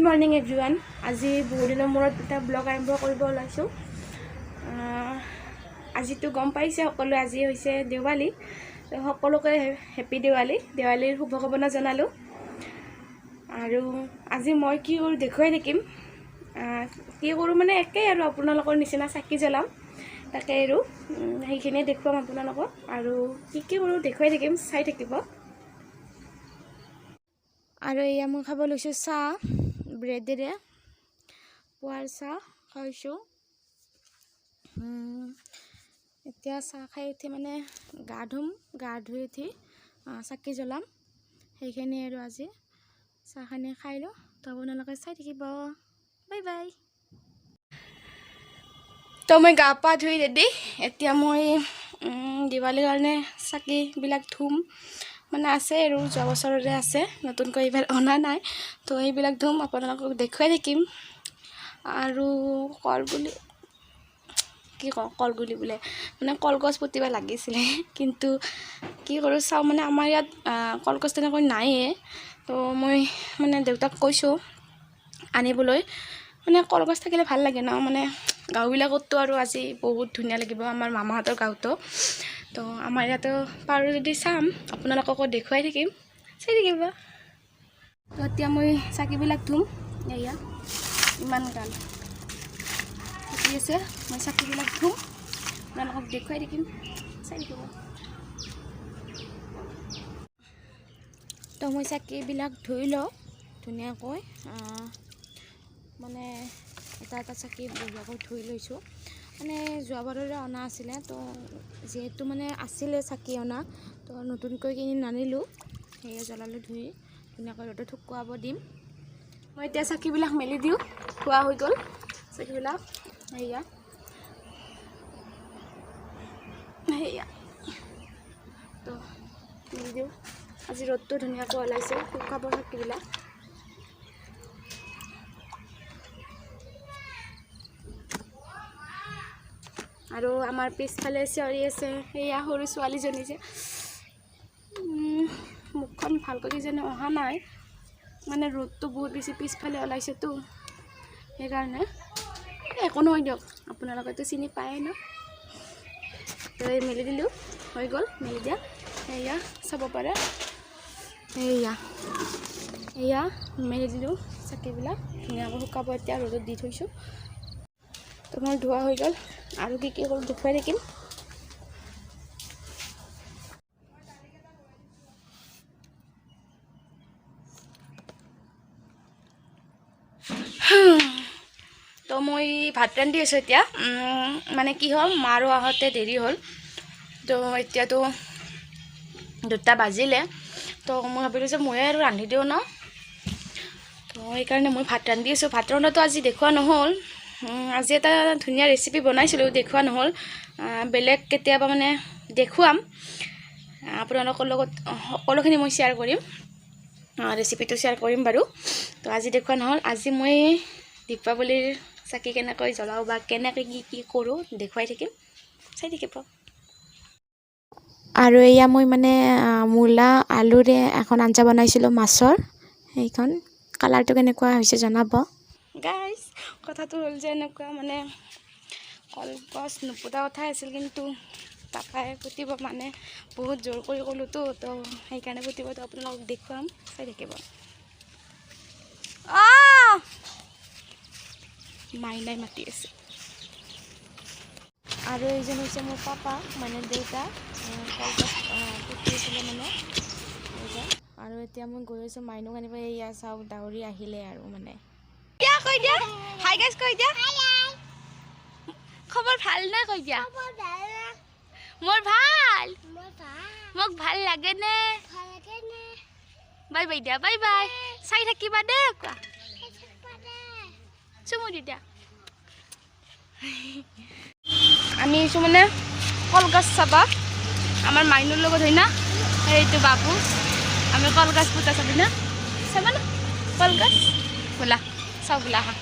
Morning everyone. আজি বহুদিনৰ মূৰত এটা ব্লগ আৰম্ভ কৰিব ওলাইছোঁ। আজিতো গম পাইছে সকলোৱে, আজি হৈছে দেৱালী। সকলোকে হেপী দেৱালী, দেৱালীৰ শুভকামনা জনালোঁ। আৰু আজি মই কি কৰোঁ দেখুৱাই থাকিম। কি কৰোঁ মানে একেই আৰু আপোনালোকৰ নিচিনা চাকি জ্বলাম, তাকে আৰু সেইখিনিয়ে দেখুৱাম আপোনালোকক। আৰু কি কি কৰোঁ দেখুৱাই থাকিম, চাই থাকিব। আৰু এয়া মই খাব লৈছোঁ চাহ, ব্ৰেডেৰে পুৱাৰ চাহ খাইছোঁ। এতিয়া চাহ খাই উঠি মানে গা ধুম, গা ধুই উঠি চাকি জ্বলাম, সেইখিনি আৰু আজি চাহখিনি খাই লওঁ। তো আপোনালোকে চাই থাকিব, বাই বাই। তো মই গা পা ধুই ৰেডি। এতিয়া মই দিৱালীৰ কাৰণে চাকিবিলাক ধুম, মানে আছে আৰু যোৱা বছৰৰে আছে, নতুনকৈ এইবাৰ অনা নাই। তো সেইবিলাক ধুম, আপোনালোকক দেখুৱাই থাকিম। আৰু কলগুলি কি কওঁ, কলগুলি বোলে, মানে কলগছ পুতিব লাগিছিলে, কিন্তু কি কৰোঁ চাওঁ। মানে আমাৰ ইয়াত কলগছ তেনেকৈ নাইয়ে। তো মই মানে দেউতাক কৈছোঁ আনিবলৈ। মানে কলগছ থাকিলে ভাল লাগে ন, মানে গাঁওবিলাকততো আৰু আজি বহুত ধুনীয়া লাগিব, আমাৰ মামাহঁতৰ গাঁৱতো। তো আমাৰ ইয়াতো পাৰোঁ যদি চাম, আপোনালোককো দেখুৱাই থাকিম, চাই থাকিব। তো এতিয়া মই চাকিবিলাক ধুম। এয়া ইমান গাল চাকি আছে, মই চাকিবিলাক ধুম, আপোনালোকক দেখুৱাই থাকিম, চাই থাকিব। তো মই চাকিবিলাক ধুই লওঁ ধুনীয়াকৈ, মানে এটা এটা চাকি বঢ়িয়াকৈ ধুই লৈছোঁ। মানে যোৱাবাৰৰে অনা আছিলে, তো যিহেতু মানে আছিলে চাকি অনা, তো নতুনকৈ কিনি নানিলোঁ। সেয়ে জ্বলালোঁ, ধুই ধুনীয়াকৈ ৰ'দত শুকুৱাব দিম। মই এতিয়া চাকিবিলাক মেলি দিওঁ, ধোৱা হৈ গ'ল চাকিবিলাক। সেয়া সেয়া তো মেলি দিওঁ। আজি ৰ'দটো ধুনীয়াকৈ ওলাইছে, শুকাব চাকিবিলাক। আৰু আমাৰ পিছফালে চিঞৰি আছে সেয়া সৰু ছোৱালীজনী যে, মুখখন ভালকৈ কিজানি অহা নাই, মানে ৰ'দটো বহুত বেছি পিছফালে ওলাইছেতো, সেইকাৰণে। একো নহয় দিয়ক, আপোনালোকেতো চিনি পায়ে ন। তো এই মেলি দিলোঁ, হৈ গ'ল মেলি দিয়া। এয়া চাব পাৰে, এয়া এয়া মেলি দিলোঁ চাকিবিলাক, ধুনীয়াকৈ শুকাব এতিয়া, ৰ'দত দি থৈছোঁ। তো মোৰ ধোৱা হৈ গ'ল, আৰু কি কি কৰোঁ দেখুৱাই থাকিম। তো মই ভাত ৰান্ধি আছোঁ এতিয়া। মানে কি হ'ল, মাৰো আহোঁতে দেৰি হ'ল, তো এতিয়াতো 2টা বাজিলে। তো মই ভাবিলোঁ যে ময়ে আৰু ৰান্ধি দিওঁ ন, তো সেইকাৰণে মই ভাত ৰান্ধি আছোঁ। ভাত ৰন্ধাটো আজি দেখুওৱা নহ'ল। আজি এটা ধুনীয়া ৰেচিপি বনাইছিলোঁ, দেখুওৱা নহ'ল। বেলেগ কেতিয়াবা মানে দেখুৱাম আপোনালোকৰ লগত, সকলোখিনি মই শ্বেয়াৰ কৰিম, ৰেচিপিটো শ্বেয়াৰ কৰিম বাৰু। তো আজি দেখুওৱা নহ'ল। আজি মই দীপাৱলীৰ চাকি কেনেকৈ জ্বলাওঁ বা কেনেকৈ কি কি কৰোঁ দেখুৱাই থাকিম, চাই থাকিব। আৰু এয়া মই মানে মূলা আলুৰে এখন আঞ্জা বনাইছিলোঁ মাছৰ, সেইখন কালাৰটো কেনেকুৱা হৈছে জনাব। গাইজ, কথাটো হ'ল যে এনেকুৱা মানে কলগছ নুপুতা কথাই আছিল, কিন্তু পাপাই পুতিব মানে বহুত জোৰ কৰি ক'লোতো, তো সেইকাৰণে পুতিব। তো আপোনালোকক দেখুৱাম, চাই থাকিব। মাইনাই মাতি আছে। আৰু এইজন হৈছে মোৰ পাপা, মানে দেউতা, কলগছ পুতি আছিলে মানে এইজন। আৰু এতিয়া মই গৈ আছোঁ মাইনুক আনিব। এয়া চাওক দাউৰি আহিলে আৰু মানে। দিয়া কৈ দিয়া, হাই গাইজ কৈ দিয়া, খবৰ ভাল না কৈ দিয়া? মোৰ ভাল, মোক ভাল লাগেনে? বাই বাই দিয়া, বাই বাই, চাই থাকিবা দেই, কোৱা চুমু দি দিয়া। আমি আহিছোঁ মানে কলগছ চাবা, আমাৰ মাইনুৰ লগত হয় না, সেইটো বাবু। আমি কলগছ পুতা চাবি না, চাবা না কলগছ? বোলা চাওঁ, বোলা আহা।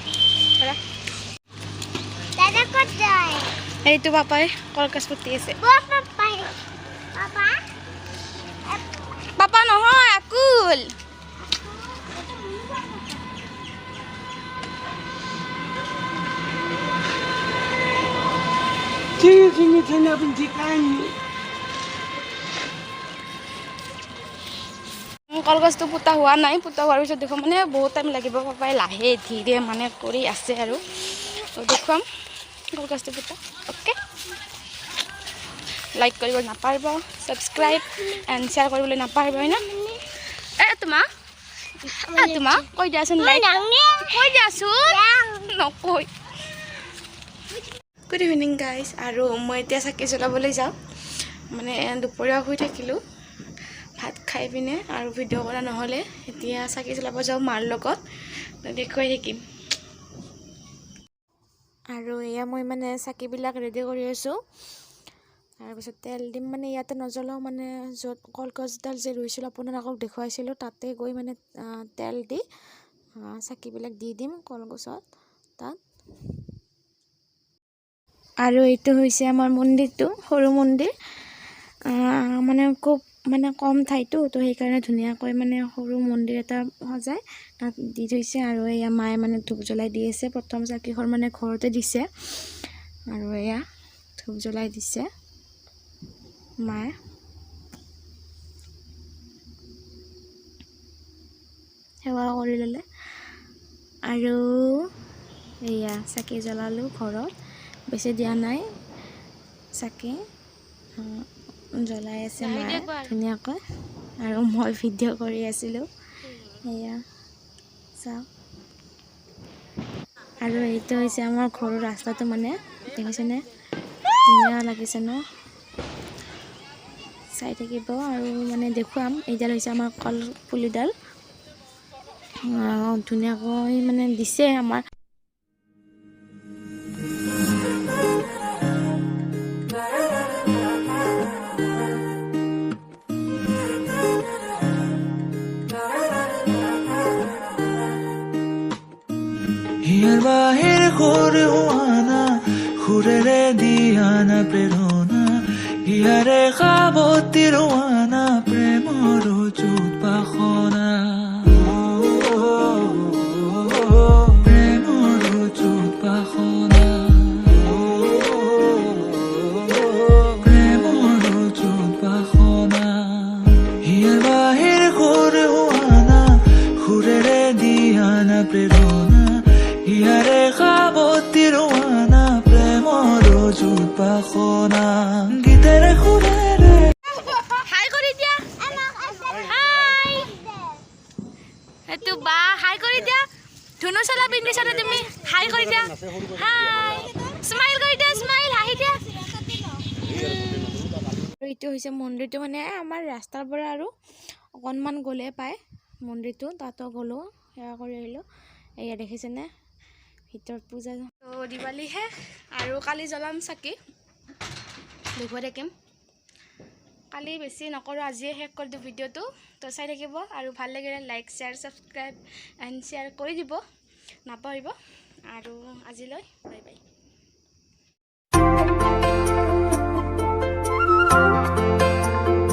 এইটো পাপাই কলগছ পুতি আছে। পাপা নহয়, আকুল। কলগছটো পোতা হোৱা নাই, পোতা হোৱাৰ পিছত দেখুৱাম, মানে বহুত টাইম লাগিব। পাপাই লাহে ধীৰে মানে কৰি আছে আৰু, তো দেখুৱাম কলগছটো পোতা। অ'কে, লাইক কৰিব নাপাৰিব, ছাবস্ক্ৰাইব এণ্ড শ্বেয়াৰ কৰিবলৈ নাপাৰিব, হয় না? এ তোমা, এ তোমা কৈ দিয়াচোন, লাইক কৈ দিয়াচোন, নকৈ। গুড ইভিনিং গাইজ, আৰু মই এতিয়া চাকি জ্বলাবলৈ যাওঁ। মানে দুপৰীয়া শুই থাকিলোঁ ভাত খাই পিনে, আৰু ভিডিঅ' কৰা নহ'লে। এতিয়া চাকি জ্বলাব যাওঁ মাৰ লগত, দেখুৱাই থাকিম। আৰু এয়া মই মানে চাকিবিলাক ৰেডি কৰি আছোঁ। তাৰপিছত তেল দিম, মানে ইয়াতে নজ্বলাওঁ, মানে য'ত কলগছডাল যে ৰুইছিলোঁ আপোনালোকক দেখুৱাইছিলোঁ, তাতে গৈ মানে তেল দি চাকিবিলাক দি দিম কলগছত তাত। আৰু এইটো হৈছে আমাৰ মন্দিৰটো, সৰু মন্দিৰ, মানে খুব মানে কম ঠাইতো, তো সেইকাৰণে ধুনীয়াকৈ মানে সৰু মন্দিৰ এটা সজাই তাত দি থৈছে। আৰু এয়া মায়ে মানে ধূপ জ্বলাই দি আছে, প্ৰথম চাকিখন মানে ঘৰতে দিছে। আৰু এয়া ধূপ জ্বলাই দিছে মায়ে। সেৱা কৰি ল'লে। আৰু এয়া চাকি জ্বলালোঁ ঘৰত, বেছি দিয়া নাই চাকি, জ্বলাই আছে মায়ে ধুনীয়াকৈ। আৰু মই ভিডিঅ' কৰি আছিলোঁ, এয়া চাওক। আৰু এইটো হৈছে আমাৰ ঘৰৰ ৰাস্তাটো, মানে দেখিছেনে ধুনীয়া লাগিছে ন? চাই থাকিব আৰু মানে দেখুৱাম। এইডাল হৈছে আমাৰ কলপুলিডাল, ধুনীয়াকৈ মানে দিছে আমাৰ। হিয়াৰ বাহিৰ সৰুৱানা সুৰেৰে দিয়ানা প্ৰেৰণা, হিয়াৰে সাৱতি ৰোৱানা প্ৰেমৰ যুত বাসনা, প্ৰেমৰ যুত বাসনা, প্ৰেমৰ যুত বাসনা। হিয়াৰ বাহিৰ সৰুৱানা সুৰেৰে দিয়ানা প্ৰেৰণা, হিয়াৰে সাৱতি ৰোৱানা প্ৰেমৰ যুত বাসনা, গীতেৰে সুৰেৰে হাই কৰি দিয়া, হাই। সেইটো বা হাই কৰি দিয়া। ধুনু চলা পিন্ধিছা নে তুমি? হাই কৰি দিয়া, হাই, স্মাইল কৰি দিয়া, স্মাইল, হাঁহি দিয়া। আৰু এইটো হৈছে মন্দিৰটো, মানে আমাৰ ৰাস্তাৰ পৰা আৰু অকণমান গ'লে পায় মন্দিৰটো, তাতো গ'লোঁ, সেৱা কৰি আহিলোঁ। এয়া দেখিছেনে ভিতৰত পূজা। তো দিৱালী শেষ আৰু কালি জ্বলাম চাকি, দেখুৱাই থাকিম। কালি বেছি নকৰোঁ, আজিয়ে শেষ কৰি দিওঁ ভিডিঅ'টো। তো চাই থাকিব আৰু ভাল লাগিলে like, share, subscribe and share কৰি দিব নাপাহৰিব। আৰু আজিলৈ বাই বাই।